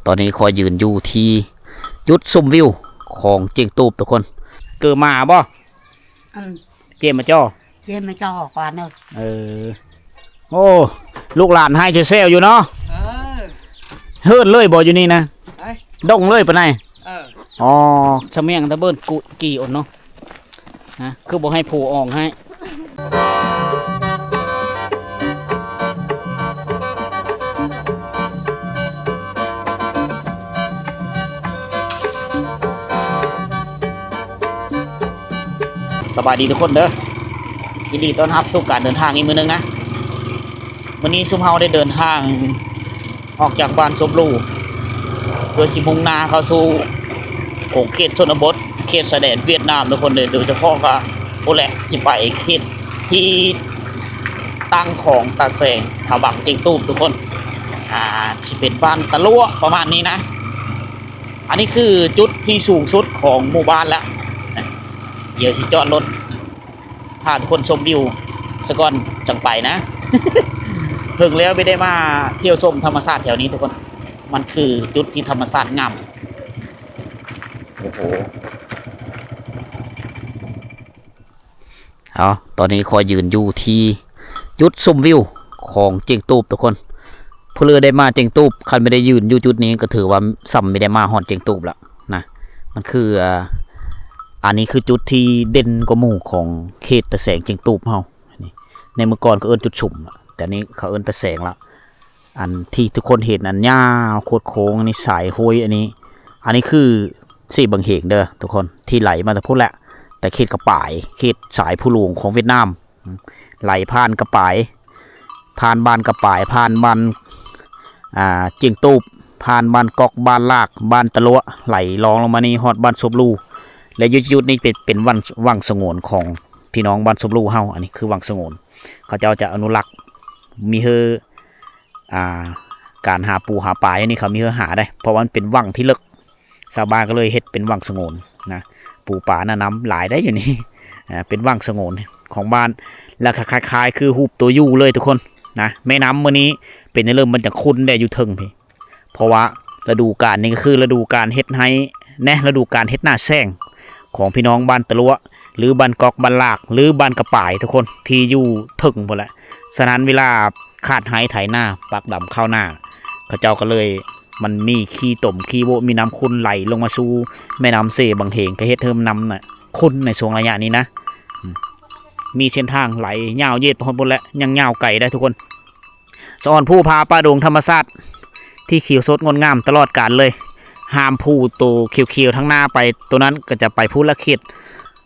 ຕອນນີ້ຂ້ອຍຢືນຢູ່ທີ່ຈຸດຊົມວິວຂອງຈຽງຕູບທຸກຄົນ. ເກີມາບໍ່? ອັນ ເຈມມາຈໍ້ ເຈມມາຈໍ້ກ່ອນເດີ. ເອີ ໂອ້ ລູກຫຼານໄຫ້ແຊວໆຢູ່ເນາະ. ເອີ ເຮີດເລີຍບໍ່ຢູ່ນີ້ນະ? ເອີ ດົງເລີຍປານໃດ? ເອີ ອໍ ສະໝຽງຕະເບີນກຸກີ່ອົນເນາະ. ຮະ ຄືບໍ່ໃຫ້ຜູ້ອອກໃຫ້? ສະບາຍດີທຸກຄົນເດີ ຍິນດີຕ້ອນຮັບສູ່ການເດີນທາງອີກມື້ໜຶ່ງນະ. ມື້ນີ້ຊຸມເຮົາໄດ້ເດີນທາງ ອອກຈາກບ້ານສົບຫຼູ່ ເພື່ອຊິມຸ່ງໜ້າເຂົ້າສູ່ຂົງເຂດຊົນນະບົດ ເຂດຊາຍແດນຫວຽດນາມທຸກຄົນເດີ. ໂດຍສະເພາະກໍພຸ້ນແຫຼະ ຊິໄປເຂດທີ່ຕັ້ງຂອງຕາແສງ ຜາບັງ ຈຽງຕູບທຸກຄົນ. ອ່າ ຊິເປັນບ້ານຕະຫຼວະປະມານນີ້ນະ. ອັນນີ້ຄືຈຸດທີ່ສູງສຸດຂອງໝູ່ບ້ານແລ້ວ. ດຽວຊິຈອດລົດ ພາທຸກຄົນຊົມວິວສະກ່ອນຈັ່ງໄປນະ. ເຫິງແລ້ວບໍ່ໄດ້ມາທ່ຽວຊົມທຳມະຊາດແຖວນີ້ທຸກຄົນ. ມັນຄືຈຸດທີ່ທຳມະຊາດງາມ. ໂອ້ໂຫ ເອົາ ຕອນນີ້ຂ້ອຍຢືນຢູ່ທີ່ຈຸດຊົມວິວຂອງຈຽງຕູບທຸກຄົນ. ຜູ້ເລີໄດ້ມາຈຽງຕູບ ຄັນບໍ່ໄດ້ຢືນຢູ່ຈຸດນີ້ ກໍຖືວ່າສ່ຳບໍ່ໄດ້ມາຮອດຈຽງຕູບລະ. ນະ ມັນຄື ອ່າ ອັນນີ້ຄືຈຸດທີ່ເດັ່ນກວ່າໝູ່ຂອງເຂດຕາແສງຈຽງຕູບເຮົາ. ນີ້ ໃນເມື່ອກ່ອນກໍເອີ້ນຈຸດຊຸມລະ ແຕ່ນີ້ເຂົາເອີ້ນຕາແສງລະ. ອັນທີ່ທຸກຄົນເຫັນອັນຍາວໂຄດໂຄ້ງ ອັນນີ້ສາຍຫ້ວຍ ອັນນີ້ ອັນນີ້ຄືເຊບັງເຫງເດີທຸກຄົນ ທີ່ໄຫຼມາແຕ່ພຸ້ນແຫຼະ ແຕ່ເຂດກະປາຍ ເຂດສາຍພູຫຼວງຂອງຫວຽດນາມ. ໄຫຼຜ່ານກະປາຍ ຜ່ານບ້ານກະປາຍ ຜ່ານບ້ານ ອ່າ ຈຽງຕູບ ຜ່ານບ້ານກອກ ບ້ານລາກ ບ້ານຕະຫຼວະ ໄຫຼລອງລົງມານີ້ຮອດບ້ານສົບຫຼູ່ ແລະ ຢູ່ຈຸດນີ້ເປັນ ເປັນວັງ ວັງສະຫງວນຂອງພີ່ນ້ອງບ້ານສົບຫຼູ່ເຮົາ. ອັນນີ້ຄືວັງສະຫງວນ ເຂົາເຈົ້າຈະອະນຸລັກ ມີເຮີ ອ່າ ການຫາປູຫາປາຢູ່ນີ້ ເຂົາມີເຮີຫາໄດ໋ ເພາະວ່າມັນເປັນວັງທີ່ເລິກ. ຊາວບ້ານກໍເລີຍເຮັດເປັນວັງສະຫງວນນະ ປູປານະ ນ້ຳຫຼາຍໄດ໋ຢູ່ນີ້. ອ່າ ເປັນວັງສະຫງວນຂອງບ້ານ ແລ້ວກໍຄ້າຍໆຄືຮູບຕົວ U ເລີຍທຸກຄົນນະ. ແມ່ນ້ຳມື້ນີ້ເປັນແນວເລີ້ ມັນຈະຂຸ່ນແດ່ຢູ່ເທິງພີ້ ເພາະວ່າລະດູການນີ້ກໍຄືລະດູການເຮັດໄຮ່ແນະ ລະດູການເຮັດນາແຊງຂອງພີ່ນ້ອງບ້ານຕະຫຼວະ ຫຼື ບ້ານກອກ ບ້ານລາກ ຫຼື ບ້ານກະປາຍທຸກຄົນ ທີ່ຢູ່ເທິງພຸ້ນແຫຼະ. ສະນັ້ນເວລາ ຄາດໄຮ່ໄຖນາ ປັກດຳເຂົ້ານາ ເຂົາເຈົ້າກໍເລີຍ ມັນມີຂີ້ຕົມຂີ້ໂວະ ມີນ້ຳຂຸ່ນໄຫຼລົງມາສູ່ແມ່ນ້ຳເຊບັງເຫງ ກໍເຮັດໃຫ້ນ້ຳນະຂຸ່ນໃນຊ່ວງໄລຍະນີ້ນະ. ອືມ ມີເສັ້ນທາງໄຫຼຍາວເຫຍດໄປຮອດພຸ້ນແຫຼະ ຍັງຍາວໄກໄດ໋ທຸກຄົນ. ສະອອນພູຜາປ່າດົງທຳມະຊາດທີ່ຂຽວສົດງົດງາມຕະຫຼອດການເລີຍ. ຫາມພູໂຕຂຽວໆທາງໜ້າໄປ ໂຕນັ້ນກໍຈະໄປພຸ້ນລະ ເຂດ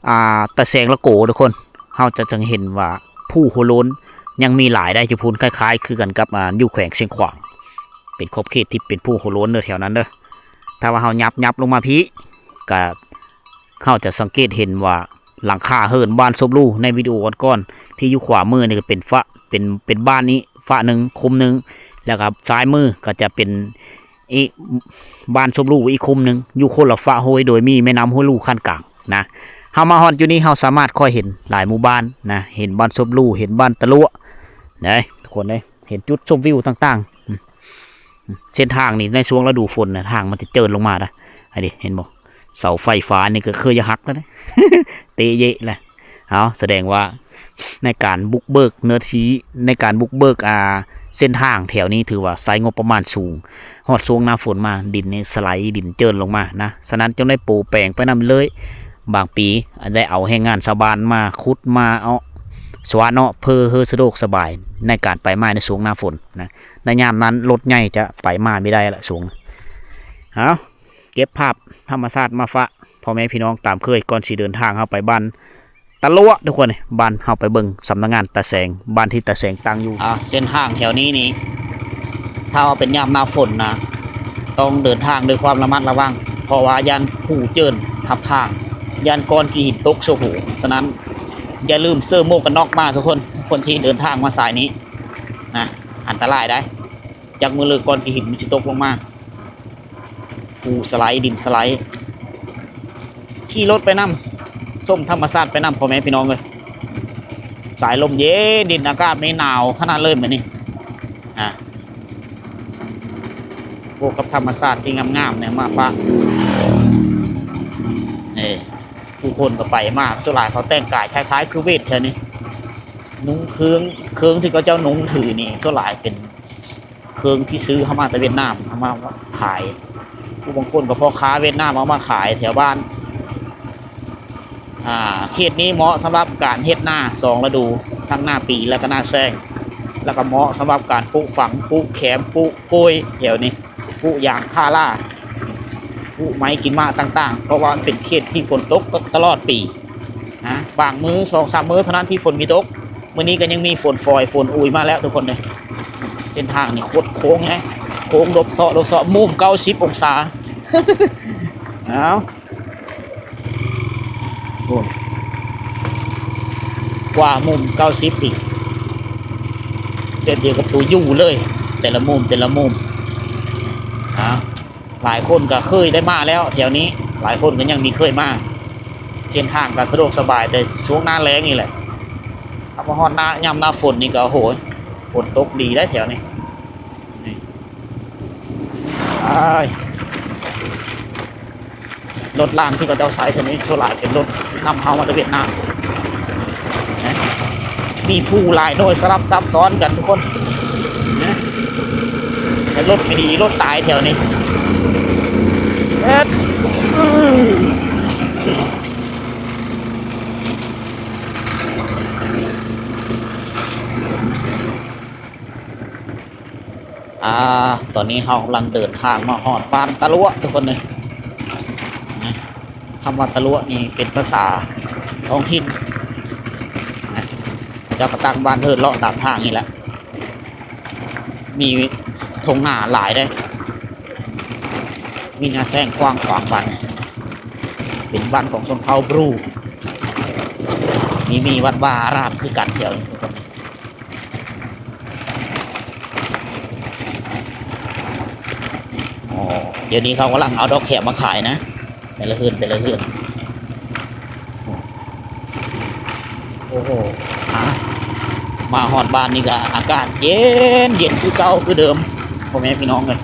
ອ່າ ຕາແສງລະໂກທຸກຄົນ. ເຮົາຈະ ຈະເຫັນວ່າພູຫົວໂລ້ນຍັງມີຫຼາຍໄດ໋ຢູ່ພຸ້ນ ຄ້າຍໆຄືກັນກັບ ອ່າ ຢູ່ແຂວງຊຽງຂວາງ ເປັນຂອບເຂດທີ່ເປັນພູຫົວໂລ້ນເດີ ແຖວນັ້ນເດີ. ຖ້າວ່າເຮົາຫຍັບ ຫຍັບລົງມາພີ້ ກະ ເຮົາຈະສັງເກດເຫັນວ່າຫຼັງຄາເຮືອນບ້ານສົບຫຼູ່ໃນວິດີໂອກ່ອນໆ ທີ່ຢູ່ຂວາມືນີ້ກໍເປັນຝາ ເປັນ ເປັນບ້ານນີ້ຝາໜຶ່ງ ຄຸ້ມໜຶ່ງ ແລ້ວກໍຊ້າຍມືກໍຈະເປັນອີກ ບ້ານສົບຫຼູ່ອີກຄຸ້ມໜຶ່ງ ຢູ່ຄົນລະຝາຫ້ວຍ ໂດຍມີແມ່ນ້ຳຫ້ວຍຫຼູຂັ້ນກາງນະ. ເຮົາມາຮອດຢູ່ນີ້ ເຮົາສາມາດຄ່ອຍເຫັນຫຼາຍໝູ່ບ້ານນະ ເຫັນບ້ານສົບຫຼູ່ ເຫັນບ້ານຕະຫຼວະເດ້ ທຸກຄົນເດ້ ເຫັນຈຸດຊົມວິວຕ່າງໆ. ເສັ້ນທາງນີ້ໃນຊ່ວງລະດູຝົນນະ ທາງມັນຈະເຈີນລົງມານະ. ອັນນີ້ເຫັນບໍ່? ເສົາໄຟຟ້ານີ້ກໍເຄີຍຈະຫັກແລ້ວເດ້ ເຕະເຢະແຫຼະ. ເອົາ ສະແດງວ່າໃນການບຸກເບີກເນື້ອທີ່ ໃນການບຸກເບີກ ອ່າ ເສັ້ນທາງແຖວນີ້ ຖືວ່າໃຊ້ງົບປະມານສູງ. ຮອດຊ່ວງໜ້າຝົນມາ ດິນນີ້ສະໄລ ດິນເຈີນລົງມານະ. ສະນັ້ນຈຶ່ງໄດ້ໂປແປງໄປນຳເລີຍ. ບາງປີໄດ້ເອົາແຮງງານຊາວບ້ານມາຂຸດ ມາເອາະ ສະຫວ່ານເນາະ ເພື່ອເຮີສະດວກສະບາຍໃນການໄປມາໃນຊ່ວງໜ້າຝົນນະ. ໃນຍາມນັ້ນລົດໃຫຍ່ຈະໄປມາບໍ່ໄດ້ລະຊ່ວງ. ເອົາ ເກັບພາບທຳມະຊາດມາຝາກພໍ່ແມ່ພີ່ນ້ອງຕາມເຄີຍ ກ່ອນຊິເດີນທາງເຮົາໄປບ້ານຕະຫຼວະ ທຸກຄົນ. ບ້ານເຮົາໄປເບິ່ງສຳນັກງານຕາແສງ ບ້ານທີ່ຕາແສງຕັ້ງຢູ່. ອ່າ ເສັ້ນທາງແຖວນີ້ນີ້ ຖ້າວ່າເປັນຍາມໜ້າຝົນນະ ຕ້ອງເດີນທາງດ້ວຍຄວາມລະມັດລະວັງ ເພາະວ່າຢ້ານພູເຈີນທັບທາງ ຢ້ານກ້ອນຂີ້ຫີນຕົກໃສ່ຫົວ. ສະນັ້ນ ຢ່າລືມເສີມໝວກກັນນັອກມາ ທຸກຄົນ ທຸກຄົນທີ່ເດີນທາງມາສາຍນີ້ນະ ອັນຕະລາຍໄດ໋. ຈັກມື້ເລີກກ້ອນຂີ້ຫີນມັນຊິຕົກລົງມາ ພູສະໄລ ດິນສະໄລ. ຂີ່ລົດໄປນຳ ຊົມທຳມະຊາດໄປນຳ ພໍ່ແມ່ພີ່ນ້ອງເອີຍ. ສາຍລົມເຢັນໆ ອາກາດນີ້ໜາວຂະໜາດເລີຍມື້ນີ້. ອ່າ ບວກກັບທຳມະຊາດທີ່ງາມໆ ນີ້ມາຝາກ. ນີ້ ຜູ້ຄົນກໍໄປມາ ສ່ວນຫຼາຍເຂົາແຕ່ງກາຍຄ້າຍໆ ຄືຫວຽດແຖວນີ້ ນຸ່ງເຄື່ອງ ເຄື່ອງທີ່ເຂົາເຈົ້ານຸ່ງຖືນີ້ ສ່ວນຫຼາຍເປັນເຄື່ອງທີ່ຊື້ເຂົ້າມາແຕ່ຫວຽດນາມ ເອົາມາຂາຍ. ຜູ້ບາງຄົນກໍພໍ່ຄ້າຫວຽດນາມເອົາມາຂາຍແຖວບ້ານ. ອ່າ ເຂດນີ້ເໝາະສຳລັບການເຮັດນາສອງລະດູ ທັງໜ້າປີ ແລະກະໜ້າແລ້ງ ແລະກະເໝາະສຳລັບການປູກຝັງ ປູກແຄມ ປູກກ້ວຍແຖວນີ້ ປູກຢາງພາລາ ປູກໄມ້ກິນໝາກຕ່າງໆ ເພາະວ່າມັນເປັນເຂດທີ່ຝົນຕົກຕະຫຼອດປີນະ. ບາງມື້ ສອງສາມມື້ເທົ່ານັ້ນທີ່ຝົນມີຕົກ ມື້ນີ້ກໍຍັງມີຝົນຝອຍ ຝົນອຸຍມາແລ້ວທຸກຄົນເດີ. ເສັ້ນທາງນີ້ໂຄດໂຄ້ງແຮງ ໂຄ້ງຫຼົບເຊາະຫຼົບເຊາະ ມຸມເກົ້າສິບອົງສາ. ເອົາ ໂອ້ ກວ່າມຸມເກົ້າສິບອີກ ແບບດຽວກັບໂຕຢູເລີຍ ແຕ່ລະມຸມ ແຕ່ລະມຸມ. ອ່າ ຫຼາຍຄົນກໍເຄີຍໄດ້ມາແລ້ວແຖວນີ້ ຫຼາຍຄົນກໍຍັງມີເຄີຍມາ. ເສັ້ນທາງກໍສະດວກສະບາຍ ແຕ່ຊ່ວງໜ້າແລ້ງນີ້ແຫຼະ. ຖ້າມາຮອດໜ້າ ຍາມໜ້າຝົນນີ້ກໍ ໂອ້ໂຫ ຝົນຕົກດີໄດ໋ແຖວນີ້. ນີ້ ອ້າຍ ລົດລາງທີ່ເຂົາເຈົ້າໃຊ້ເທື່ອນີ້ ສ່ວນຫຼາຍເປັນລົດນຳເຂົ້າມາແຕ່ຫວຽດນາມນະ. ມີພູຫຼາຍໜ່ວຍສະຫຼັບຊັບຊ້ອນກັນທຸກຄົນນະ. ແຕ່ລົດໄມ່ດີ ລົດຕາຍແຖວນີ້. ເອີ ອ່າ ຕອນນີ້ເຮົາກຳລັງເດີນທາງມາຮອດບ້ານຕະຫຼວະທຸກຄົນເອີຍ. ນະ ຄຳວ່າຕະຫຼວະນີ້ເປັນພາສາທ້ອງຖິ່ນນະ. ເຂົາເຈົ້າກໍຕັ້ງບ້ານເຮີດເລາະຕາມທາງນີ້ແຫຼະ. ມີທົ່ງນາຫຼາຍເດ້ ມີນາແຊງກວ້າງຂວາງບ້ານ ເປັນບ້ານຂອງຊົນເຜົ່າບຣູ ມີ ມີວັດວາອາຣາມຄືກັນແຖວນີ້ທຸກຄົນ. ອໍ ດຽວນີ້ເຂົາກຳລັງເອົາດອກແຄມມາຂາຍນະ ແຕ່ລະເຮືອນ ແຕ່ລະເຮືອນ. ໂອ້ໂຫ ອ່າ ມາຮອດບ້ານນີ້ກະອາກາດເຢັນ ເຢັນຄືເກົ່າຄືເດີມ ພໍ່ແມ່ພີ່ນ້ອງເອີຍ.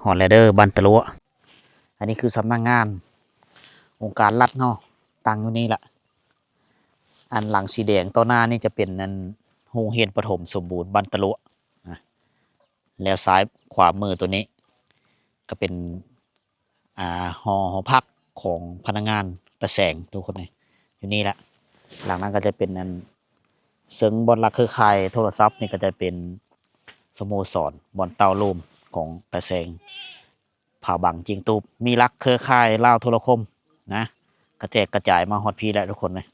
ຮອດແລ້ວເດີ ບ້ານຕະຫຼວະ. ອັນນີ້ຄືສຳນັກງານອົງການລັດເນາະ ຕັ້ງຢູ່ນີ້ລະ. ອັນຫຼັງສີແດງຕໍ່ໜ້ານີ້ຈະເປັນອັນໂຮງຮຽນປະຖົມສົມບູນບ້ານຕະຫຼວະນະ. ແລ້ວຊ້າຍຂວາມືໂຕນີ້ກໍເປັນ ອ່າ ຫໍ ຫໍພັກຂອງພະນັກງານຕາແສງທຸກຄົນເອີຍ ຢູ່ນີ້ລະ. ຫຼັງນັ້ນກໍຈະເປັນອັນເຊິ່ງບ່ອນລັກເຄືອຂ່າຍໂທລະສັບນີ້ ກໍຈະເປັນສະໂມສອນບ່ອນເຕົ້າໂລມຂອງຕາແສງ ຜາບັງຈຽງຕູບ ມີລັກເຄືອຂ່າຍລາວໂທລະຄົມນະ ກະແຈກກະຈາຍມາຮອດພີ້ແຫຼະທຸກຄົນເອີຍ.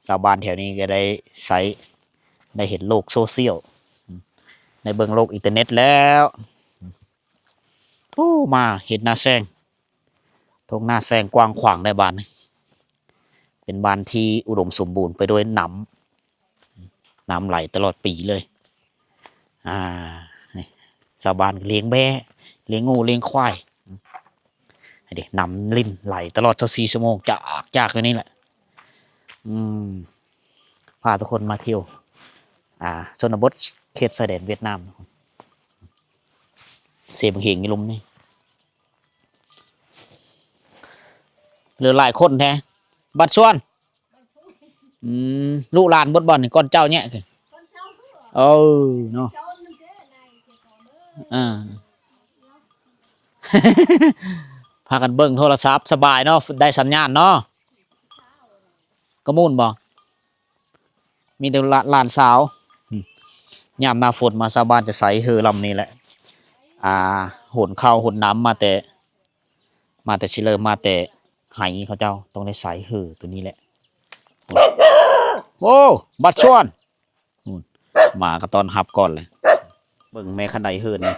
ຊາວບ້ານແຖວນີ້ກໍໄດ້ໃຊ້ ໄດ້ເຫັນໂລກໂຊຊຽວ ໄດ້ເບິ່ງໂລກອິນເຕີເນັດແລ້ວ. ໂອ້ ມາເຮັດນາແຊງ ທົ່ງນາແຊງກວ້າງຂວາງໄດ໋ບ້ານນີ້. ເປັນບ້ານທີ່ອຸດົມສົມບູນໄປດ້ວຍນ້ຳ ນ້ຳໄຫຼຕະຫຼອດປີເລີຍ. ອ່າ ນີ້ ຊາວບ້ານກໍລ້ຽງແບ້ ລ້ຽງງົວ ລ້ຽງຄວາຍ. ນີ້ເດ້ ນ້ຳລິນໄຫຼຕະຫຼອດຊາວສີ່ຊົ່ວໂມງ ຈາກ ຈາກຢູ່ນີ້ແຫຼະ. ອືມ ພາທຸກຄົນມາທ່ຽວ ອ່າ ຊົນນະບົດເຂດຊາຍແດນຫວຽດນາມ. ເຊບັກເຫງຢູ່ລຸ່ມນີ້ ເຫຼືອຫຼາຍຄົນແທ້. ບັດຊວນ ອືມ ລູກຫຼານເບິດບໍ່ນີ້ ກ່ອນເຈົ້າແຍະ. ເອີ ເນາະ ອ່າ ພາກັນເບິ່ງໂທລະສັບ ສະບາຍເນາະ ໄດ້ສັນຍານເນາະ. ກະມູນບໍ່? ມີແຕ່ຫຼານສາວ. ອືມ ຍາມໜ້າຝົນມາ ຊາວບ້ານຈະໃຊ້ເຮືອລຳນີ້ແຫຼະ ອ່າ ຂົນເຂົ້າຂົນນ້ຳມາແຕ່ ມາແຕ່ຊິເລີ່ມມາແຕ່ໄຮ່ເຂົາເຈົ້າ ຕ້ອງໄດ້ໃຊ້ເຮືອໂຕນີ້ແຫຼະ. ໂອ້ ບັດຊວນ ອືມ ໝາກໍຕ້ອນຮັບກ່ອນເລີຍ. ເບິ່ງແມ່ຄັນໄດເຮືອນີ້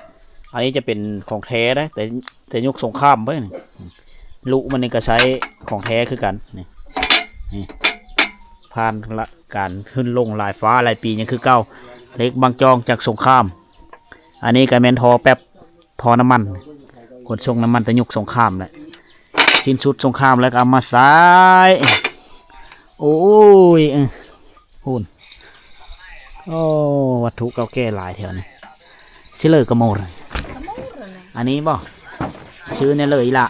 ອັນນີ້ຈະເປັນຂອງແທ້ເດ້ ແຕ່ ແຕ່ຍຸກສົງຄາມໄປນີ້. ລຸມັນນີ້ກໍໃຊ້ຂອງແທ້ຄືກັນ ນີ້ ນີ້ ພ ຜ່ານລະການຂຶ້ນລົງຫຼາຍຟ້າຫຼາຍປີຍັງຄືເກົ່າ. ເຫຼັກບາງຈອງຈາກສົງຄາມ. ອັນນີ້ກໍແມ່ນທໍ່ແປັບ ທໍ່ນ້ຳມັນ ຂົນສົ່ງນ້ຳມັນແຕ່ຍຸກສົງຄາມແຫຼະ. ສິ້ນສຸດສົງຄາມແລ້ວກໍເອົາມາໃຊ້. ໂອ້ຍ ເອີ ພຸ້ນ. ໂອ້ ວັດຖຸເກົ່າແກ່ຫຼາຍແຖວນີ້. ຊິເລີກະໂມລະ ກະໂມລະ. ອັນນີ້ບໍ່? ຊື່ແນວເລີອີ່ຫຼ້າ?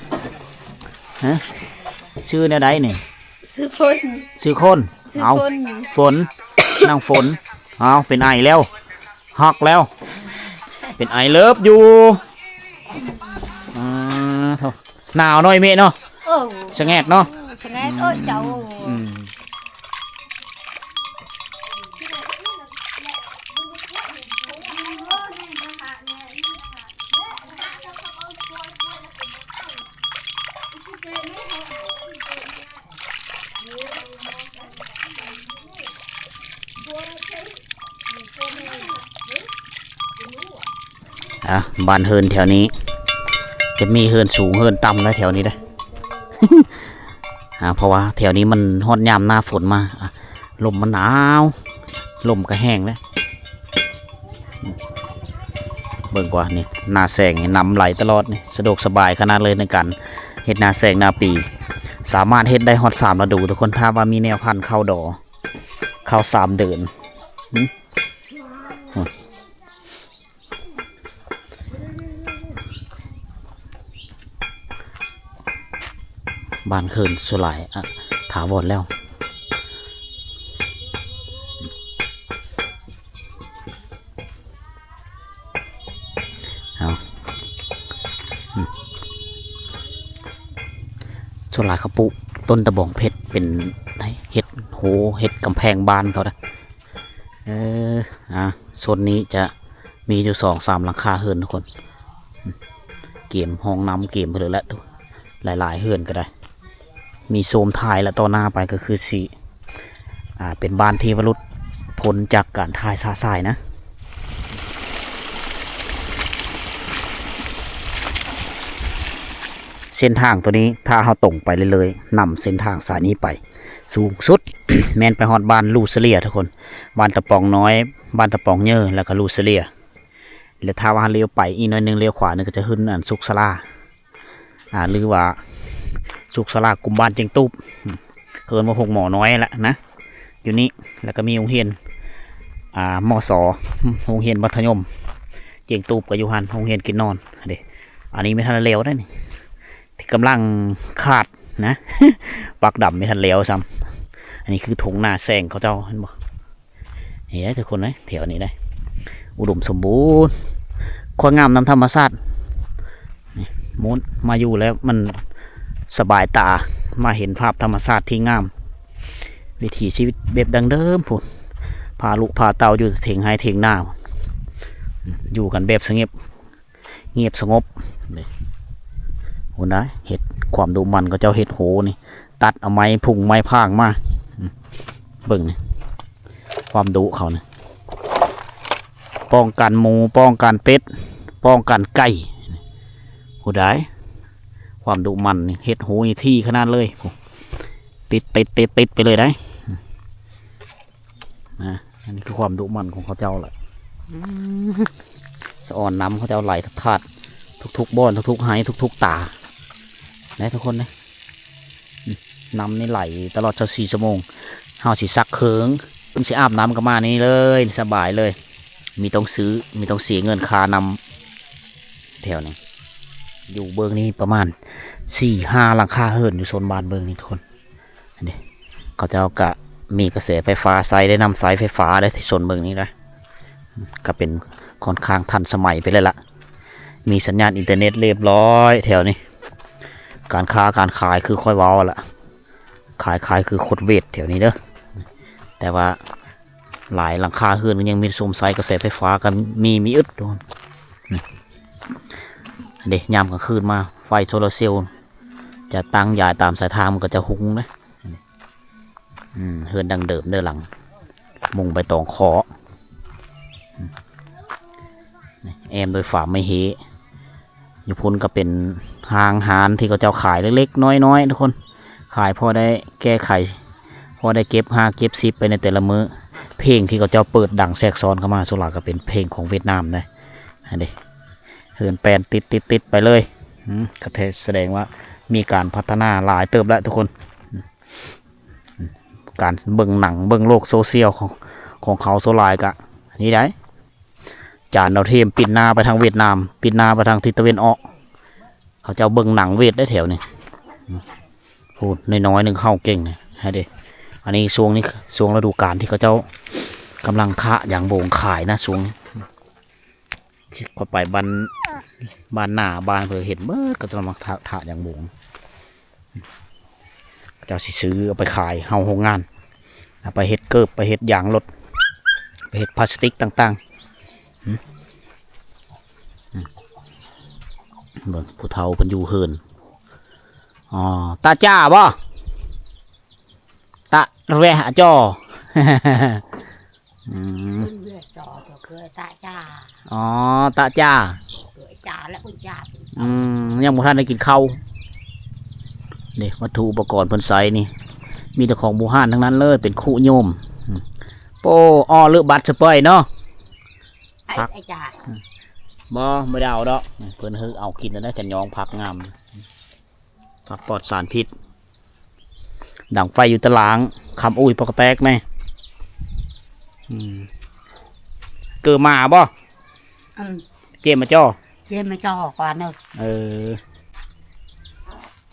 ຮະ? ຊື່ແນວໃດນີ້? ຊື່ຄົນ ຊື່ຄົນ. ເອົາ ຝົນ ນາງຝົນ. ເອົາ ເປັນໄອແລ້ວ ຮັກແລ້ວ ເປັນ I love you. ອ່າ ໂທ້ ໜາວເນາະ ອີ່ເມະເນາະ. ເອີ ສະແງດເນາະ ສະແງດ. ໂອ້ຍ ເຈົ້າ ອືມ. ອ່າ ບ້ານເຮືອນແຖວນີ້ຈະມີເຮືອນສູງເຮືອນຕ່ຳໄດ໋ແຖວນີ້ເດ້. ອ່າ ເພາະວ່າແຖວນີ້ມັນຮອດຍາມໜ້າຝົນມາ ອ່າ ລົມມັນໜາວ ລົມກໍແຮງເດ້. ເບິ່ງກວ່ານີ້ ໜ້າແຊງນີ້ນ້ຳໄຫຼຕະຫຼອດນີ້ ສະດວກສະບາຍຂະໜາດເລີຍໃນການເຮັດໜ້າແຊງໜ້າປີ. ສາມາດເຮັດໄດ້ຮອດສາມລະດູທຸກຄົນ ຖ້າວ່າມີແນວພັນເຂົ້າດໍ ເຂົ້າສາມເດືອນ. ຫື ບ້ານເຮືອນສ່ວນຫຼາຍ ອະ ຖາວອນແລ້ວ. ເອົາ ອືມ ສ່ວນຫຼາຍເຂົາປູກຕົ້ນຕະບອງເພັດ ເປັນເຮັດໂຮ ເຮັດກຳແພງບ້ານເຂົານະ. ເອີ ອ່າ ໂຊນນີ້ຈະມີຢູ່ສອງສາມຫຼັງຄາເຮືອນທຸກຄົນ. ກຽມຫ້ອງນ້ຳ ກຽມໄປເລີຍແຫຼະ ຫຼາຍໆເຮືອນກໍໄດ້. ມີໂຊມຖ່າຍ ແລະ ຕໍ່ໜ້າໄປກໍຄືຊິ ອ່າ ເປັນບ້ານເທວະລຸດ ພົ້ນຈາກການຖ່າຍຊະຊາຍນະ. ເສັ້ນທາງໂຕນີ້ ຖ້າເຮົາຕົງໄປເລື້ອຍໆ ນຳເສັ້ນທາງສາຍນີ້ໄປ ສູງສຸດແມ່ນໄປຮອດບ້ານລູເຊເລຍທຸກຄົນ. ບ້ານຕະປອງນ້ອຍ ບ້ານຕະປອງເຍີ ແລ້ວກໍລູເຊເລຍ. ແລະ ຖ້າວ່າລ້ຽວໄປອີກໜ້ອຍໜຶ່ງ ລ້ຽວຂວານີ້ ກໍຈະຂຶ້ນອັນສຸກສາລາ ອ່າ ຫຼືວ່າສຸກສາລາກຸ່ມບ້ານຈຽງຕູບ ເອີ້ນວ່າໂຮງໝໍນ້ອຍແຫຼະນະ ຢູ່ນີ້. ແລ້ວກໍມີໂຮງຮຽນ ອ່າ ມສ ໂຮງຮຽນມັດທະຍົມຈຽງຕູບກໍຢູ່ຫັ້ນ ໂຮງຮຽນກິນນອນເດ້. ອັນນີ້ບໍ່ທັນໄດ້ແລ້ວເດ້ນີ້ ທີ່ກຳລັງຂາດນະ ປັກດຳບໍ່ທັນແລ້ວຊ້ຳ. ອັນນີ້ຄືທົ່ງນາແຊງເຂົາເຈົ້າ ເຫັນບໍ່? ນີ້ເດ້ທຸກຄົນເອີຍ ແຖວນີ້ເດ້ ອຸດົມສົມບູນ ຄວາມງາມນຳທຳມະຊາດ. ນີ້ ມາຢູ່ແລ້ວມັນສະບາຍຕາ ມາເຫັນພາບທຳມະຊາດທີ່ງາມ ວິຖີຊີວິດແບບດັ້ງເດີມພຸ້ນ ພາລູກພາເຕົ້າຢູ່ຖຽງໄຮ່ຖຽງນາ ຢູ່ກັນແບບສະຫງົບ ງຽບສະຫງົບ. ນີ້ ໂຫ ນາເຮັດຄວາມດຸໝັ່ນ ເຂົາເຈົ້າເຮັດໂຫນີ້ ຕັດເອົາໄມ້ພຸງໄມ້ພາງມາ. ເບິ່ງນີ້ ຄວາມດຸເຂົານີ້ ປ້ອງກັນໝູ ປ້ອງກັນເປັດ ປ້ອງກັນໄກ່. ຜູ້ໃດ ຄວາມດຸໝັ່ນນີ້ ເຮັດໂຫນີ້ຖີ່ຂະໜາດເລີຍ ຕິດໆໆໆ ໄປເລີຍໄດ໋. ນະ ອັນນີ້ຄືຄວາມດຸໝັ່ນຂອງເຂົາເຈົ້າແຫຼະ. ສະອອນນ້ຳເຂົາເຈົ້າໄຫຼທາດໆ ທຸກໆບ່ອນ ທຸກໆໄຮ່ ທຸກໆຕາ ເດ້ທຸກຄົນເດ້. ອືມ ນ້ຳນີ້ໄຫຼຕະຫຼອດຊາວສີ່ຊົ່ວໂມງ. ເຮົາຊິຊັກເຄື່ອງ ເພິ່ນຊິອາບນ້ຳກໍມານີ້ເລີຍ ສະບາຍເລີຍ. ມີຕ້ອງຊື້ ມີຕ້ອງເສຍເງິນຄ່ານ້ຳແຖວນີ້. ຢູ່ເບື້ອງນີ້ປະມານສີ່ຫ້າຫຼັງຄາເຮືອນ ຢູ່ໂຊນບ້ານເບື້ອງນີ້ທຸກຄົນ. ອັນນີ້ ເຂົາເຈົ້າກະມີກະແສໄຟຟ້າໃຊ້ ໄດ້ນຳໃຊ້ໄຟຟ້າໄດ້ ທີ່ໂຊນເບື້ອງນີ້ນະ ກະເປັນຄ່ອນຂ້າງທັນສະໄໝໄປເລີຍລະ. ມີສັນຍານອິນເຕີເນັດລຽບຮ້ອຍແຖວນີ້. ການຄ້າການຂາຍຄືຂ້ອຍເວົ້າລະ ຂາຍ ຂາຍຄືຄົດເວດແຖວນີ້ເດີ. ແຕ່ວ່າຫຼາຍຫຼັງຄາເຮືອນກໍຍັງມີຊົມໃຊ້ກະແສໄຟຟ້າ ກໍມີ ມີອຶດ. ນີ້ ອັນນີ້ ຍາມກາງຄືນມາ ໄຟໂຊລາເຊວ ຈະຕັ້ງຢາຍຕາມສາຍທາງ ມັນກໍຈະຮຸ່ງເດ້. ອືມ ເຮືອນດັ້ງເດີມເດີ ຫຼັງມຸງໃບຕອງເຄາະ ແອ້ມດ້ວຍຝາໄມ້ເຮ. ຢູ່ພຸ້ນກໍເປັນຫ້າງຮ້ານທີ່ເຂົາເຈົ້າຂາຍເລັກໆນ້ອຍໆ ທຸກຄົນ ຂາຍພໍໄດ້ແກ້ໄຂ ພໍໄດ້ເກັບຫ້າເກັບສິບໄປໃນແຕ່ລະມື້. ເພງທີ່ເຂົາເຈົ້າເປີດດັງແຊກຊ້ອນເຂົ້າມາ ສ່ວນຫຼາຍກໍເປັນເພງຂອງຫວຽດນາມເດ້. ຫັ້ນເດ້ ເຮືອນແປນຕິດໆໆໄປເລີຍ. ອືມ ກໍແສດງວ່າມີການພັດທະນາຫຼາຍເຕີບແລ້ວທຸກຄົນ. ການເບິ່ງໜັງເບິ່ງໂລກໂຊຊຽວຂອງ ຂອງເຂົາສ່ວນຫຼາຍກະນີ້ໄດ໋. ຈານດາວທຽມປິ່ນໜ້າໄປທາງຫວຽດນາມ, ປິ່ນໜ້າໄປທາງທິດຕາເວັນອອກ. ເຂົາເຈົ້າເບິ່ງໜັງຫວຽດໄດ໋ແຖວນີ້. ໂອ້ ນ້ອຍໆໜຶ່ງເຂົ້າເກັ່ງນະ ໃຫ້ເດ້. ອັນນີ້ຊ່ວງນີ້ ຊ່ວງລະດູການທີ່ເຂົາເຈົ້າກຳລັງຖາກຢາງບົງຂາຍນະ ຊ່ວງນີ້. ຂ້ອຍໄປບ້ານ ບ້ານນາ ບ້ານເພິ່ນເຫັນເບິດ ເຂົາເຈົ້າກຳລັງຖາກ ຖາກຢາງບົງ. ເຂົາເຈົ້າຊິຊື້ເອົາໄປຂາຍເຮົາໂຮງງານ ເອົາໄປເຮັດເກີບ ໄປເຮັດຢາງລົດ ໄປເຮັດພລາສຕິກຕ່າງໆ. ຫຶ ເບິ່ງຜູ້ເຖົ້າເພິ່ນຢູ່ເຮືອນ. ອໍ ຕາຈ້າບໍ? ຕະແວະຈໍ. ອືມ ເພິ່ນເວຍຈໍກໍຄືຕາຈ້າ. ອໍ ຕາຈ້າ. ເວຍຈາແລ້ວເພິ່ນຈາ. ອືມ ຍັງບໍ່ທັນໄດ້ກິນເຂົ້າ. ນີ້ວັດຖຸອຸປະກອນເພິ່ນໃຊ້ນີ້ ມີແຕ່ຂອງບູຮານທັງນັ້ນເລີຍ ເປັນຄຸໂຍມ. ອືມ ໂປ້ ອໍ ເລີບບັດສະເປີຍເນາະ. ໄອ້ ໄອ້ຈາ ບໍ່ ບໍ່ໄດ້ເອົາດອກ. ເພິ່ນເຮີເອົາກິນແລ້ວ ແຕ່ຍອງຜັກງາມ. ຜັກປອດສານພິດ ດັງໄຟຢູ່ຕະຫຼາງ ຄຳອຸຍປອກກະແຕກແນ່. ອືມ ເກີໝາບໍ? ອືມ ເຈມມາຈໍ ເຈມມາຈໍກ່ອນເດີ. ເອີ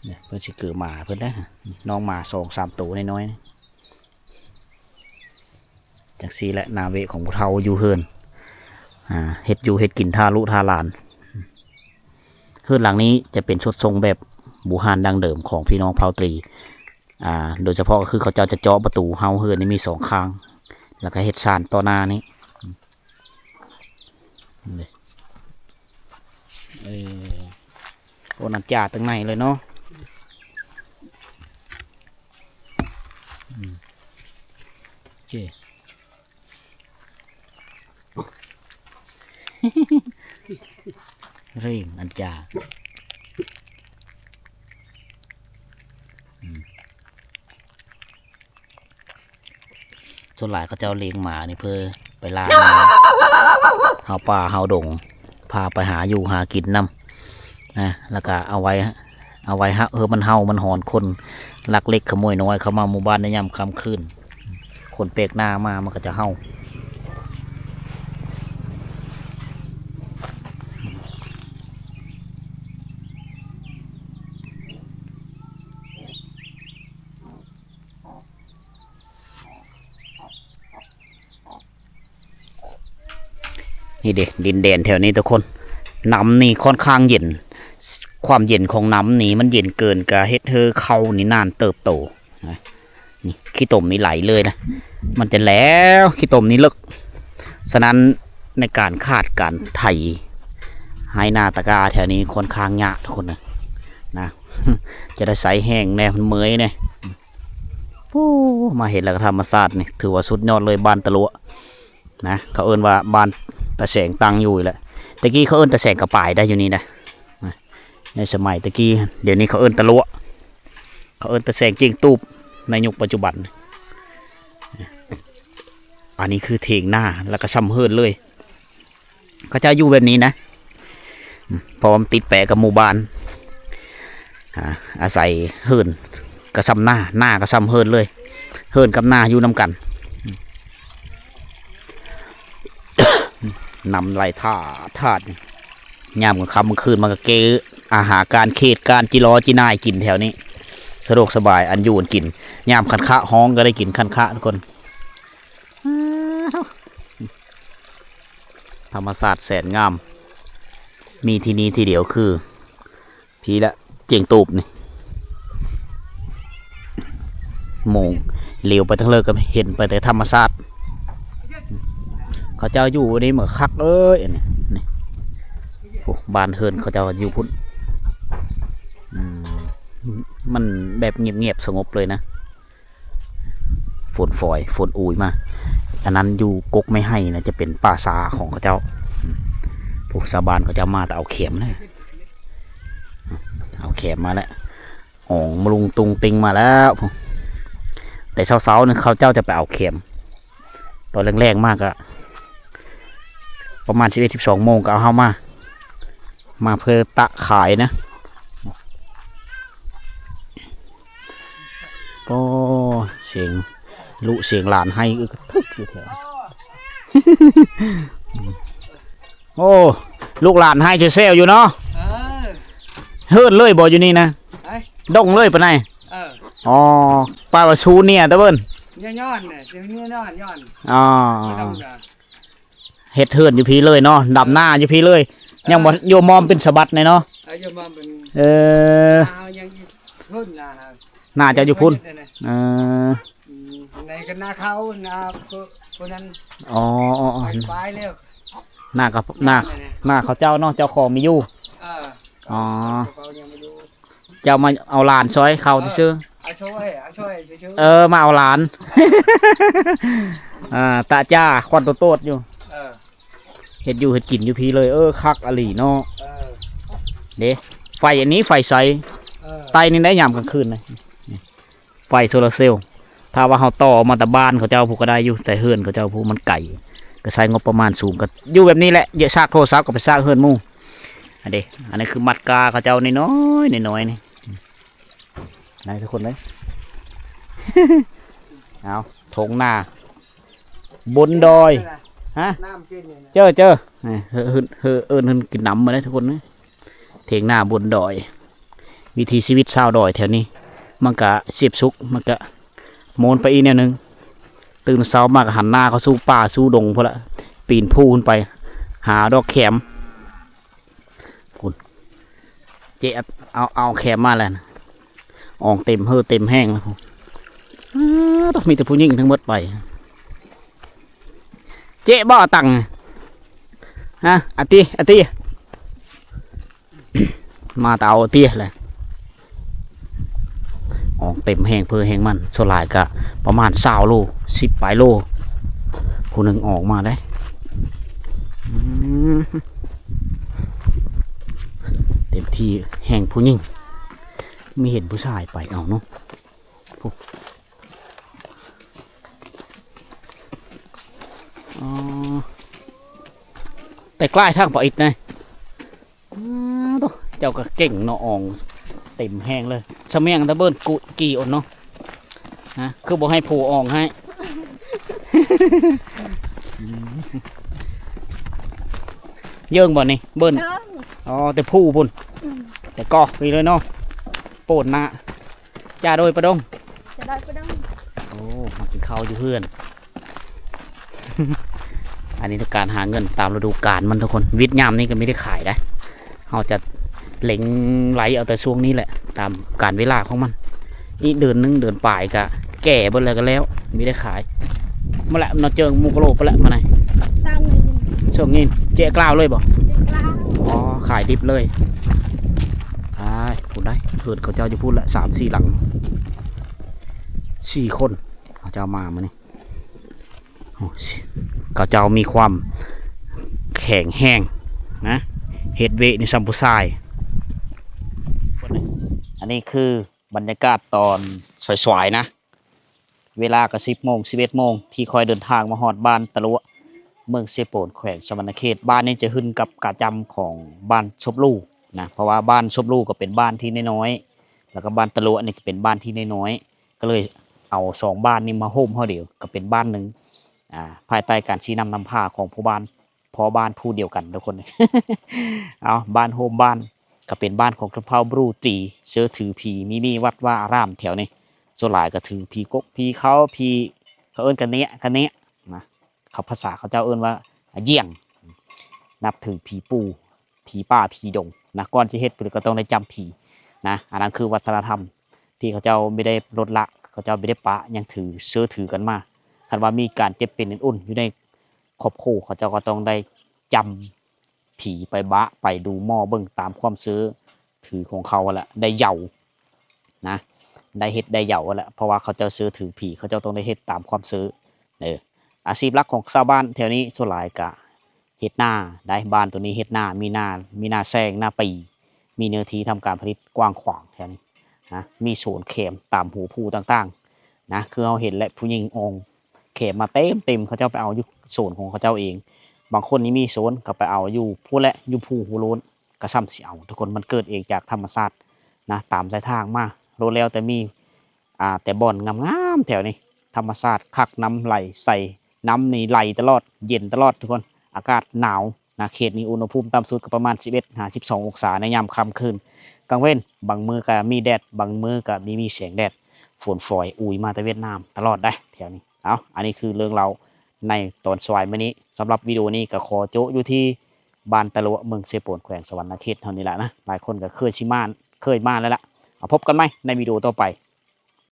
ນີ້ເພິ່ນຊິເກີໝາເພິ່ນໄດ໋ ນ້ອງໝາສອງສາມໂຕນ້ອຍໆ. ຈັ່ງຊີ້ແຫຼະ ໜ້າເວະຂອງຜູ້ເຖົ້າຢູ່ເຮືອນ ອ່າ ເຮັດຢູ່ເຮັດກິນຖ້າລູກຖ້າຫຼານ. ເຮືອນຫຼັງນີ້ຈະເປັນຊຸດຊົງແບບບູຮານດັ້ງເດີມຂອງພີ່ນ້ອງເຜົ່າຕຣີ ອ່າ ໂດຍສະເພາະກໍຄືເຂົາເຈົ້າຈະເຈາະປະຕູເຮົາເຮືອນນີ້ມີສອງຂ້າງ ແລ້ວກໍເຮັດຊານຕໍ່ໜ້ານີ້. ເອີ ໂອ້ ນັ້ນຈ້າຕັ້ງໃນເລີຍເນາະ. ອືມ ໂອເຄ ເລັ່ງອັນຈ້າ. ອືມ ສ່ວນຫຼາຍເຂົາເຈົ້າລ້ຽງໝານີ້ເພື່ອໄປລ່າເຮົາປ່າເຮົາດົງ ພາໄປຫາຢູ່ຫາກິນນຳນະ ແລ້ວກະເອົາໄວ້ ເອົາໄວ້ເອີ ມັນເຫົ່າມັນຫອນ ຄົນລັກເລັກຂະໂມຍນ້ອຍເຂົ້າມາໝູ່ບ້ານໃນຍາມຄ່ຳຄືນ ຄົນແປກໜ້າມາມັນກໍຈະເຫົ່າ. ນີ້ເດ້ ດິນແດນແຖວນີ້ທຸກຄົນ ນ້ຳນີ້ຄ່ອນຂ້າງເຢັນ ຄວາມເຢັນຂອງນ້ຳນີ້ມັນເຢັນເກີນ ກະເຮັດໃຫ້ເຂົ້ານີ້ນານເຕີບໂຕນະ. ນີ້ ຂີ້ຕົມນີ້ໄຫຼເລີຍນະ ມັນຈະແຫຼວ ຂີ້ຕົມນີ້ເລິກ. ສະນັ້ນໃນການຂາດການໄຖໄຮ່ນາຕາກ້າແຖວນີ້ຄ່ອນຂ້າງຍາກທຸກຄົນນະ ນະ ຈະໄດ້ໃຊ້ແຮງແດ່ ມັນເມື່ອຍແດ່. ໂອ້ ມາເຫັນແລ້ວກໍທຳມະຊາດນີ້ ຖືວ່າສຸດຍອດເລີຍ ບ້ານຕະຫຼວະນະ ເຂົາເອີ້ນວ່າບ້ານຕາແສງຕັ້ງຢູ່ນີ້ແຫຼະ. ແຕ່ກີ້ເຂົາເອີ້ນຕາແສງກະປາຍໄດ໋ ຢູ່ນີ້ນະ ໃນສະໄໝແຕ່ກີ້. ດຽວນີ້ເຂົາເອີ້ນຕະຫຼວະ ເຂົາເອີ້ນຕາແສງຈຽງຕູບໃນຍຸກປັດຈຸບັນ. ອັນນີ້ຄືຖຽງນາ ແລ້ວກໍຊ່ຳເຮືອນເລີຍ. ເຂົາເຈົ້າຢູ່ແບບນີ້ນະ ເພາະວ່າມັນຕິດແປະກັບໝູ່ບ້ານ ອາ ອາໄສເຮືອນກໍຊ່ຳນາ ນາກໍຊ່ຳເຮືອນເລີຍ ເຮືອນກັບນາຢູ່ນຳກັນ. ນ້ຳໄຫຼຖາດຖາດ ຍາມກາງຄ່ຳກາງຄືນມັນກໍເກອາຫາການເຂດການ ຈິລໍຈິໜ່າຍກິນແຖວນີ້ ສະດວກສະບາຍ ອັນຢູ່ອັນກິນ. ຍາມຄັນຄະຮ້ອງກໍໄດ້ກິນຄັນຄະທຸກຄົນ. ທຳມະຊາດແສນງາມ ມີທີ່ນີ້ທີ່ດຽວຄືພີ້ແຫຼະ ຈຽງຕູບນີ້. ໂມງຫຼຽວໄປທາງເລີກກໍເຫັນໄປແຕ່ທຳມະຊາດ. ເຂົາເຈົ້າຢູ່ນີ້ເໝີຄັກເອີຍ ອັນນີ້ ນີ້ ໂອ້ ບ້ານເຮືອນເຂົາເຈົ້າຢູ່ພຸ້ນ. ອືມ ມັນແບບງຽບໆ ສະຫງົບເລີຍນະ. ຝົນຝອຍ ຝົນອູຍມາ. ອັນນັ້ນຢູ່ກົກໄມ້ໄຜ່ນະ ຈະເປັນປ່າຊາຂອງເຂົາເຈົ້າ. ອືມ ພວກຊາວບ້ານເຂົາເຈົ້າມາແຕ່ເອົາແຄມນະ ເອົາແຄມມາແລ້ວ ອອງມະລຸງຕຸງຕິງມາແລ້ວ. ແຕ່ເຊົ້າໆນີ້ເຂົາເຈົ້າຈະໄປເອົາແຄມ ຕອນແລງໆມາກະປະມານສິບເອັດ ສິບສອງໂມງກະເອົາເຮົາມາ ມາເພື່ອຕະຂາຍນະ. ໂອ້ ສຽງລູກສຽງຫຼານໄຫ້ອຶກກະທຶກຢູ່ແຖວ ໂອ້ ລູກຫຼານໄຫ້ແຊວໆຢູ່ເນາະ. ເອີ ເຮີດເລີຍບໍ່ຢູ່ນີ້ນະ? ໄປ ດົງເລີຍປານໃດ? ເອີ ອໍ ປານວ່າຊູເນຍຕະເບິ່ນ ເນຍຍ້ອນນະ ເນຍຍ້ອນ ຍ້ອນ ອໍ ເຮັດເຮືອນຢູ່ພີ້ເລີຍເນາະ ດຳນາຢູ່ພີ້ເລີຍ. ເອີ ຍັງບໍ່ ໂຍມອມເປັນສະບັດແນ່ເນາະ. ເອີ ໂຍມອມເປັນ ເອີ ນາເຮົາຍັງຢູ່ພຸ້ນນະ ນາເຈົ້າຢູ່ພຸ້ນ. ເອີ ອືມ ໃນກະນາເຂົາ ນາຜູ້ນັ້ນ. ອໍ ໄປປາຍແລ້ວ ນາກະ ນາ ນາເຂົາເຈົ້າເນາະ ເຈົ້າຂອງມີຢູ່. ເອີ ອໍ ເຈົ້າມາເອົາຫຼານຊ່ອຍເຂົາຊື່ໆ. ເອີ ມາຊ່ອຍ ມາຊ່ອຍຊື່ໆ. ເອີ ມາເອົາຫຼານ ອ່າ ຕະຈ້າ ຄວັນໂຕດໆຢູ່. ເອີ ເຮັດຢູ່ເຮັດກິນຢູ່ພີ້ເລີຍ. ເອີ ຄັກອີ່ຫຼີເນາະ. ເອີ ເດ້ ໄຟອັນນີ້ໄຟໃສ? ເອີ ໄຕ້ນີ້ໄດ້ຍາມກາງຄືນນະ ໄຟໂຊລາເຊວ. ຖ້າວ່າເຮົາຕໍ່ມາແຕ່ບ້ານເຂົາເຈົ້າພຸ້ນກະໄດ້ຢູ່ ແຕ່ເຮືອນເຂົາເຈົ້າພຸ້ນມັນໄກ ກະໃຊ້ງົບປະມານສູງ. ກະຢູ່ແບບນີ້ແຫຼະ ຢາກຊາກໂທລະສັບກະໄປຊາກເຮືອນໝູ່. ອັນເດ້ ອັນນີ້ຄືມັດກາເຂົາເຈົ້ານ້ອຍໆ ນ້ອຍໆນີ້ ໄດ້ທຸກຄົນເລີຍ. ເອົາ ທົ່ງນາບົນດອຍ ຮະ ນ້ຳກິນນີ້ນະ ເຈີ ເຈີ ເອີ ເອີ້ນ ເອີ້ນ ເອີ້ນກິນນ້ຳມາເດ້ທຸກຄົນເອີຍ. ຖຽງນາບົນດອຍ ວິຖີຊີວິດຊາວດອຍແຖວນີ້ ມັນກະສຽບສຸກ ມັນກະໂມນໄປອີກແນວໜຶ່ງ. ຕື່ນເຊົ້າມາກະຫັນໜ້າເຂົ້າສູ່ປ່າສູ່ດົງພຸ້ນລະ ປີນພູຂຶ້ນໄປຫາດອກແຂມ. ພຸ້ນ ເຈເອົາ ເອົາແຄມມາແລ້ວນະ ອອງເຕັມເຮີເຕັມແຮງແລ້ວ. ອ້າ ໂທ້ ມີແຕ່ຜູ້ຍິງທັງໝົດໄປ. ເຈບໍ່ເອົາຕັງ ຮະ ອາຕິ ອາຕິ ມາແຕ່ເອົາເຕຍແຫຼະ. ອອກເຕັມແຮງເພີແຮງມັນ ສ່ວນຫຼາຍກະປະມານຊາວໂລ ສິບປາຍໂລ ຜູ້ໜຶ່ງອອກມາໄດ້. ອືມ ເຕັມທີ່ແຮງຜູ້ຍິງ ມີເຫັນຜູ້ຊາຍໄປເອົາເນາະ. ອໍ ແຕ່ກລາຍທາງປາອິດນະ. ອ້າ ໂທ້ ເຈົ້າກະເກັ່ງເນາະ ອອງເຕັມແຮງເລີຍ. ສະແມງຕະເບິ່ນກຸ ກີ່ອົນເນາະ ຮະ ຄືບໍ່ໃຫ້ຜູ້ອອງໃຫ້. ເຢິງບໍ່ນີ້ເບິ່ນ? ອໍ ແຕ່ຜູ້ພຸ້ນ ອືມ ແຕ່ກອກນີ້ເລີຍເນາະ ໂປນນະ. ຈ້າໂດຍປາດົງ ຈ້າໂດຍປາດົງ. ໂອ້ ມາກິນເຂົ້າຢູ່ເຮືອນ. ອັນນີ້ການຫາເງິນຕາມລະດູການມັນທຸກຄົນ ວິດຍາມນີ້ກະມີໄດ້ຂາຍໄດ໋. ເຮົາຈະເລັງໄລ່ເອົາແຕ່ຊ່ວງນີ້ແຫຼະ ຕາມການເວລາຂອງມັນ. ອີກເດືອນໜຶ່ງເດືອນປາຍກະແກ່ເບິດແລ້ວກະແລ້ວ ມີໄດ້ຂາຍ. ມາແຫຼະ ເນາະ ເຈີງໝູກະໂລໄປແຫຼະ ມາໄນ ສອງງຽນ ສອງງຽນ. ເຈກລາວເລີຍບໍ່? ເຈກລາວ. ອໍ ຂາຍດິບເລີຍ. ໄປພຸ້ນໄດ໋ ເຮືອນເຂົາເຈົ້າຢູ່ພຸ້ນແຫຼະ ສາມສີ່ຫຼັງ ສີ່ຄົນ ເຂົາເຈົ້າມາມື້ນີ້. ໂອ້ ເຂົາເຈົ້າມີຄວາມແຂງແຮງນະ ເຮັດວຽກນີ້ຊ່ຳຜູ້ຊາຍ. ອັນນີ້ຄືບັນຍາກາດຕອນສວາຍໆນະ ເວລາກະສິບໂມງ ສິບເອັດໂມງ ທີ່ຂ້ອຍເດີນທາງມາຮອດບ້ານຕະຫຼວະ ເມືອງເຊໂປນ ແຂວງສະຫວັນນະເຂດ. ບ້ານນີ້ຈະຂຶ້ນກັບກາຈຳຂອງບ້ານສົບຫຼູນະ ເພາະວ່າບ້ານສົບຫຼູກະເປັນບ້ານທີ່ນ້ອຍໆ ແລ້ວກະບ້ານຕະຫຼວະນີ້ກະເປັນບ້ານທີ່ນ້ອຍໆ ກະເລີຍເອົາສອງບ້ານນີ້ມາໂຮມເຮົາດຽວ ກະເປັນບ້ານໜຶ່ງ ອາ ພາຍໃຕ້ການຊີ້ນຳນຳພາຂອງຜູ້ບ້ານ ພໍ່ບ້ານຜູ້ດຽວກັນທຸກຄົນ. ເອົາ ບ້ານໂຮມບ້ານ ກະເປັນບ້ານຂອງຊົນເຜົ່າບຣູຕີ ເຊີຖືຜີມີມີວັດວາອາຣາມແຖວນີ້. ສ່ວນຫຼາຍກະຖືຜີກົກ ຜີເຂົາ ຜີ ເຂົາເອີ້ນກະເນຍ ກະເນຍນະ ເຂົາ ພາສາເຂົາເຈົ້າເອີ້ນວ່າຢຽງ ນັບຖືຜີປູ່ ຜີປ່າ ຜີດົງນະ. ກ່ອນຈະເຮັດເພິ່ນກະຕ້ອງໄດ້ຈຳຜີນະ. ອັນນັ້ນຄືວັດທະນະທຳທີ່ເຂົາເຈົ້າບໍ່ໄດ້ລົດລະ ເຂົາເຈົ້າບໍ່ໄດ້ປະ ຍັງຖື ເຊີຖືກັນມາ. ຄັນວ່າມີການເຈັບເປັນອື່ນໆຢູ່ໃນຄອບຄົວ ເຂົາເຈົ້າກະຕ້ອງໄດ້ຈຳຜີໄປບະ ໄປດູໝໍເບິ່ງຕາມຄວາມເຊີຖືຂອງເຂົາຫັ້ນແຫຼະ ໄດ້ເຍົາ ນະ ໄດ້ເຮັດໄດ້ເຍົາຫັ້ນແຫຼະ ເພາະວ່າເຂົາເຈົ້າເຊີຖືຜີ ເຂົາເຈົ້າຕ້ອງໄດ້ເຮັດຕາມຄວາມເຊີ. ເອີ ອາຊີບຫຼັກຂອງຊາວບ້ານແຖວນີ້ສ່ວນຫຼາຍກະເຮັດນາໄດ໋. ບ້ານໂຕນີ້ເຮັດນາ ມີນາ ມີນາແຊງ ນາປີ ມີເນື້ອທີ່ທຳການຜະລິດກວ້າງຂວາງແຖວນີ້ນະ ມີສວນແຄມຕາມຫົວພູຕ່າງໆ ນະ ຄືເຮົາເຫັນແຫຼະ ຜູ້ຍິງອອງແຂມມາເຕັມໆ ເຂົາເຈົ້າໄປເອົາຢູ່ສວນຂອງເຂົາເຈົ້າເອງ. ບາງຄົນນີ້ມີສວນກໍໄປເອົາຢູ່ພຸ້ນແຫຼະ ຢູ່ພູຫົວໂລ້ນ ກໍຊ່ຳຊິເອົາ. ທຸກຄົນ ມັນເກີດເອງຈາກທຳມະຊາດນະ ຕາມສາຍທາງມາ ໂລດແລ້ວແຕ່ມີ ອ່າ ແຕ່ບ່ອນງາມໆ ແຖວນີ້ ທຳມະຊາດຄັກ ນ້ຳໄຫຼໃສ ນ້ຳນີ້ໄຫຼຕະຫຼອດ ເຢັນຕະຫຼອດທຸກຄົນ ອາກາດໜາວນະ. ເຂດນີ້ອຸນຫະພູມຕ່ຳສຸດກໍປະມານສິບເອັດຫາສິບສອງອົງສາໃນຍາມຄ່ຳຄືນ. ກາງເວັນບາງມື້ກໍມີແດດ ບາງມື້ກໍມີ ມີແສງແດດ ຝົນຝອຍອຸຍມາແຕ່ຫວຽດນາມຕະຫຼອດໄດ໋ແຖວນີ້. ເອົາ ອັນນີ້ຄືເລື່ອງລາວໃນຕອນສວາຍມື້ນີ້. ສຳລັບວິດີໂອນີ້ກໍຂໍໂຈະຢູ່ທີ່ບ້ານຕະຫຼວະ ເມືອງເຊໂປນ ແຂວງສະຫວັນນະເຂດເຮົານີ້ແຫຼະນະ. ຫຼາຍຄົນກໍເຄີຍຊິມາ ເຄີຍມາແລ້ວລະ. ເອົາ ພົບກັນໃໝ່ໃນວິດີໂອຕໍ່ໄປ.